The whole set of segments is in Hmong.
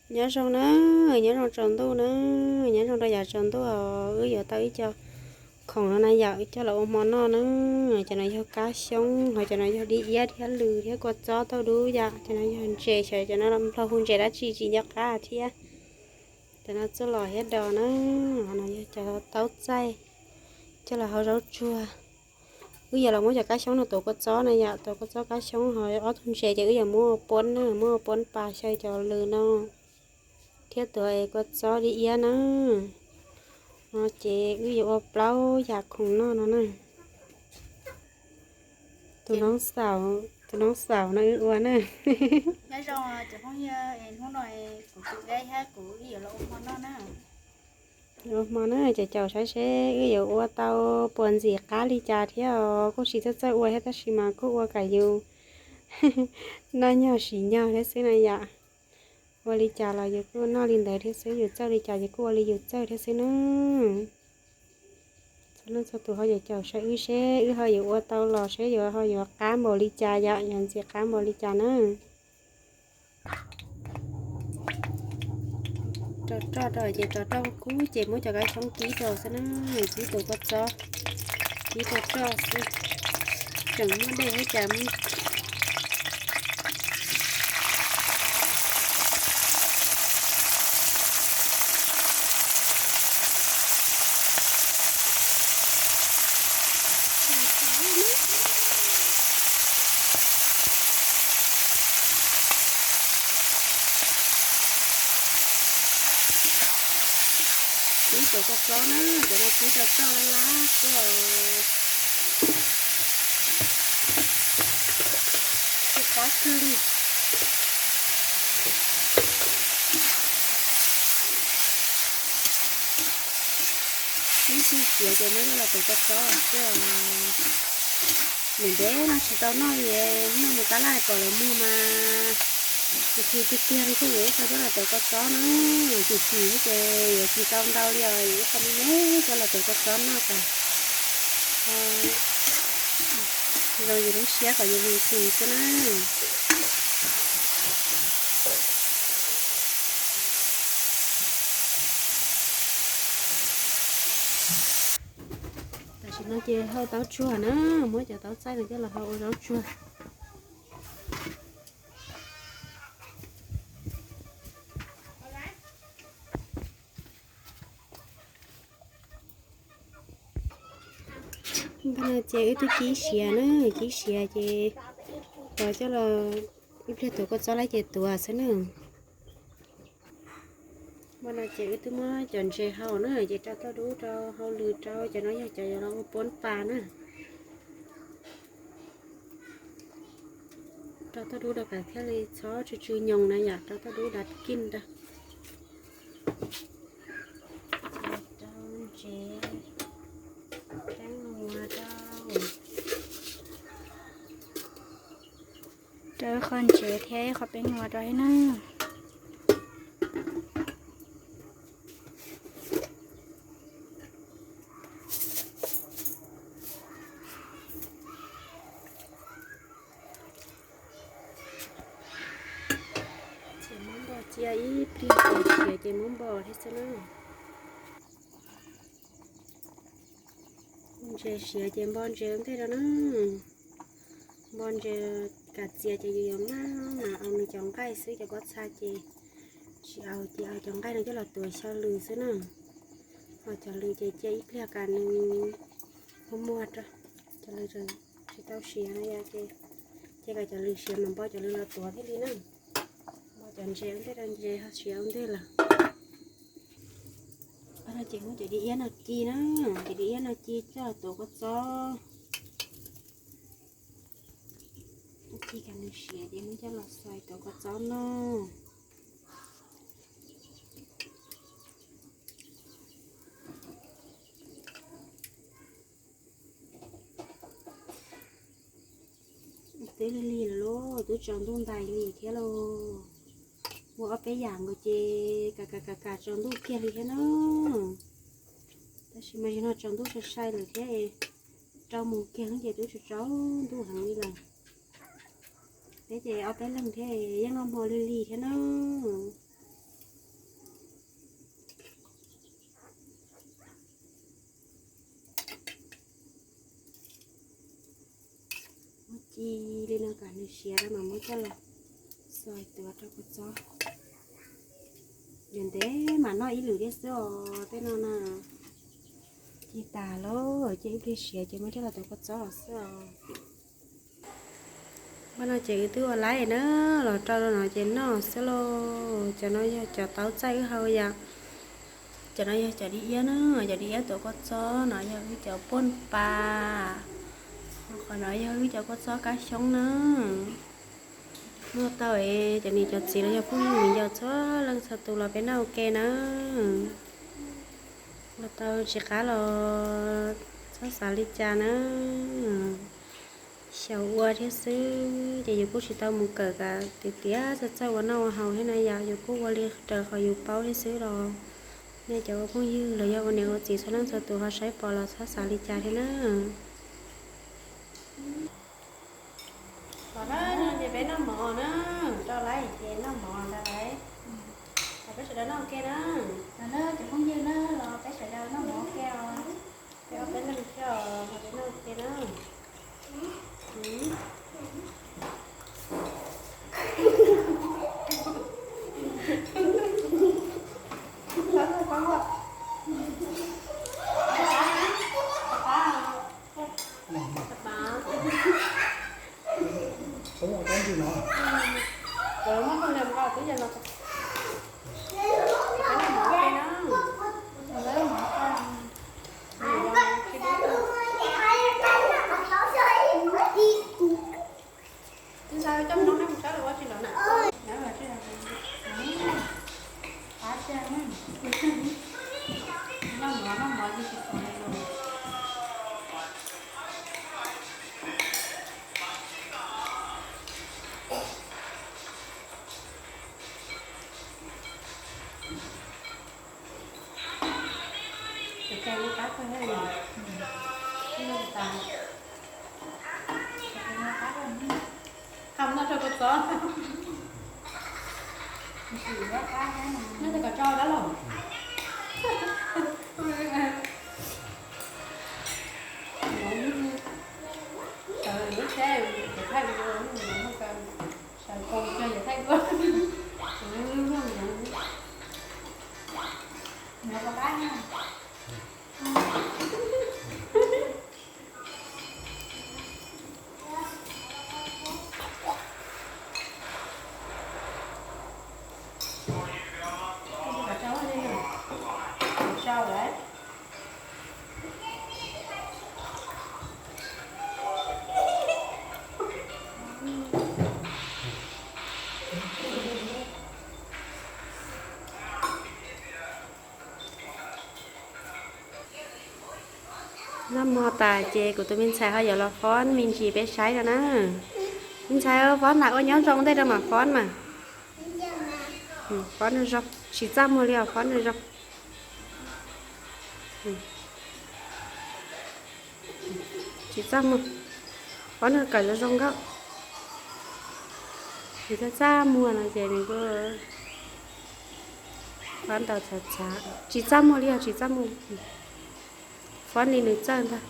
Nyob zoo na, nyob zoo tsaus ntuj na, nyob zoo rau yav tsaus ntuj os. Wb yuav tau ib co khoom no na yom, wb coj los ua hmo noj na. Cov no yog kab xyoob, ho cov no yog dib iab thiab lws thiab kua txob tauj dub yom. Cov no yog ntses, xyov cov no nplog hu ntses dab tsi tsis nco qab thiab. Cov no txuj lom thiab dos na. Ho no yog cov taub txaij coj los hau zaub tsuag. Wb yuav los muab cov kab xyoob no tuav kua txob na yom, tuav kua txob kab xyoob, ho ob tug ntses ces wb yuav muab ua puab na, muab ua puab pas xyaw cov lws no thiab tuav kua txob dib iab na. No ces wb yuav ua plaub yam khoom noj no na. Tus noob xaum, tus noob xaum no wb ua na. Nyob zoo cov phooj ywg, hnub no kuv tus dab thiab kuv wb yuav los ua hmo noj na. Ua hmo na, caum caum saib seb wb yuav ua tau puas ntxim qab li cas thiab os. Kuj tsis txawj txawj ua thiab tab sis mas kuj ua kom yus noj nyog siv nyog thiab xwb na yom. Ua li cas los yus kuj noj li ntawd thiab xwb, yus txawj li cas yus kuj ua li yus txawj thiab xwb na. Txhua leej txhua tus ho caum caum saib wb seb wb ho yuav ua tau los seb yuav ho yuav qab npaum li cas yom, yuav ntxim qab npaum li cas na. Rau roj rau ces rau roj kub ces muab cov kab xyoob kib rau xwb na, kib tus kua txob, kib rau roj xwb. Tseem muaj dej thiab cas. Kib cov kua txob na, cov no kib rau roj lab lab xwb os. Kib qab kawg li. Ib tug siav ces muab coj los tuav kua txob xwb os. Ntev ntev no tsis tau noj li, noj mus tab laj kom lawv muag mas tsis tsis tiag tiag li thiaj yuav ib qho coj los tuav kua txob na. Chim chim ces yuav tsis tau ntau li os, yuav ib qho me me coj los tuav kua txob noj kom zoo yus lub siab kom yus mus xis xwb na. Tam sim no ces hau taub tsuag na, muab cov taub txaij no coj los hau ua zaub tsuag. Npaj no ces wb twb kib siav na, kib siav ces tos coj los, ib pliag tuav kua txob lawm ces tuav xwb na. Npaj no ces wb twb muab cov ntses hau na, ces rau tauj dub rau, hau lws rau, cov no yog cov yuav los ua puab pas na. Rau tauj dub rau kom thiaj li txhob tsw tsw nyoos na yom, rau tauj dub dav kij rau. Rau ntses, peeb nuas rau. Rau ib qho ntses thiab ib qho peeb nuas rau thiab na. Ces muab npo cia ib pliag, siav ces muab npo thiab xwb na. Ntses siav ces npo ntses ua ntej rau na. Npo ntses kam txias ces yus yuav maj mam au nws cov nqaij xwb, cov pob txha ces tsis au, ces au cov nqaij no coj los tuav xyaw lws xwb na. Ho cov lws ces cia ib pliag kom nws muag muag rau, cov lws tsis tau siav no ces cia kom cov lws siav mas npo cov lws los tuav thiaj li na. Npo cov ntses ua ntej rau, ntses ho siav ua ntej lawm. Qhov no ces muab cov dib iab no ci na, cov dib iab no ci coj los tuav kua txob. Ci kom nws siav ces muab coj los xaws tuav kua txob noj. Twb lig lig lawm lauj, twb tsaus ntuj ntais li thiab lauj. Ua ob peb yam nkaus ces kam kam kam kam tsaus ntuj kiag li thiab na. Tab sis mas zaum no tsaus ntuj sai sai lawm thiab, rau mus kiag ces twb tsaus tsaus ntuj heev li lawm. Peb ces ob peb leeg thiab yeej noj hmo lig lig thiab na. Siav rau mas muab coj los xo tuav rau kua txob. Yuav ntev mas noj ib lwm thiab xwb os tej no na. Ci tas lawm ces ib pliag siav ces muab coj los tuav kua txob los xwb os. Npaj no ces wb twb ua laib na, los rau no ces noj xwb lauj. Cov no yog cov tau txaij wb hau yom. Cov no yog cov dib iab na, cov dib iab tuav kua txob no yog wb cov puaj pas. Qhov no yog wb cov kua txob kab xyoob na. Noj tau es cov niam cov txiv los yog phooj ywg viv ncaus txhua leej txhua tus los peb noj ua ke na. Noj tau tsis qab los txhob xav li cas na. Xyaum ua thiab xwb ces yus kuj tsis tau mus kawm kam tiav tiav txawj txawj ua noj ua haus thiab na yom, yus kuj ua li raws qhov yus paub thiab xwb los. Nej cov ua phooj ywg los yog ua niam ua txiv txhua leej txhua tus ho saib pom los txhob xav li cas thiab na. Los na, ces peb noj mov na, rau lawv ces noj mov rau lawv. Los peb sawv daws noj ua ke na. Los na, cov phooj ywg na, los peb sawv daws noj mov ua ke os. Peb ob peb leeg thiab os, los peb noj ua ke na. Qab noj rau kua txob. Noj tau kom tso dab los. Sawv lub tsheb, cov thaij video muaj ka, sawv koos kiag cov thaij video. Nov pov qab na. Noj mov tas ces kuv tus me ntxhais ho yuav los fob me ntsis peb saib no na. Me ntxhais, fob nas ua nyob zoo ntej rau mam fob mas. Fob zoo zoo, tsis txaj muag li os, fob zoo zoo. Tsis txaj muag, fob nws kom zoo zoo nkauj. Nws txaj txaj muag no ces nws kuj fob ntau txhav txhav, tsis txaj muag li os, tsis txaj muag. Fob li nws txawj ntag.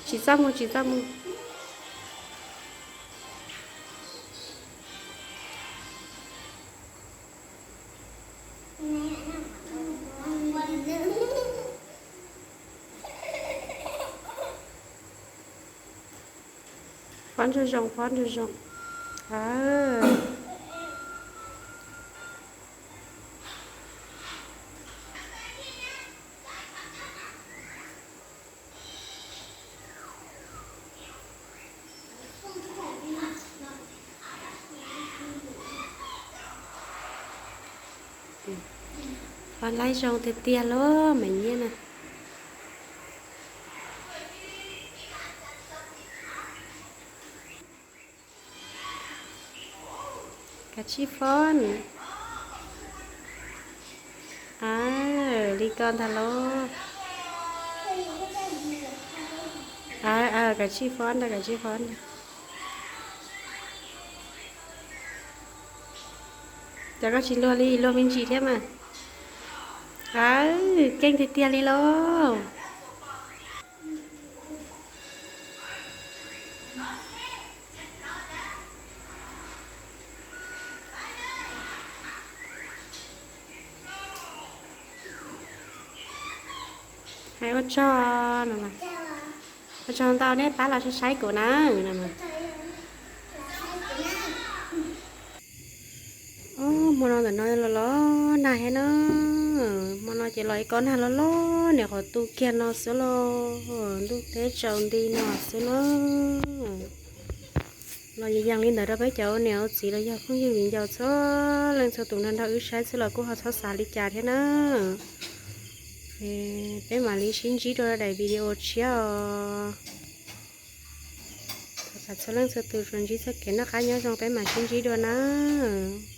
Tsis txaj muag, tsis txaj muag. Fob ntsug zoo, fob ntsug zoo. Fob laib zoo tiag tiag lauj, me nyuam na. Kav tsij fob. Li ko ntag lauj. Kav tsij fob ntag, kav tsij fob ntag. Cov koj tsis luag li, luag me ntsis thiab mas. Keej tiag tiag li lauj. Ua tsaug, ua tsaug ntau nej pab los saib kuv na. Hmo no ntawm no los los nag thiab na. Hmo no ces los ib kob nag loj loj niam qhov tu kiag no xwb los, ntuj teb tsaus nti no xwb na. Los yees li ntawd rau peb cov niam txiv los yog phooj ywg viv ncaus txhua leej txhua tus nrog nrog wb saib xwb los kuj ho txhob xav li cas thiab na. Peb mam li sib ntsib dua daim video tshiab os. Thov kom txhua leej txhua tus tsuas ntsib txoj kev noj qab nyob zoo, peb mam sib ntsib dua nawb.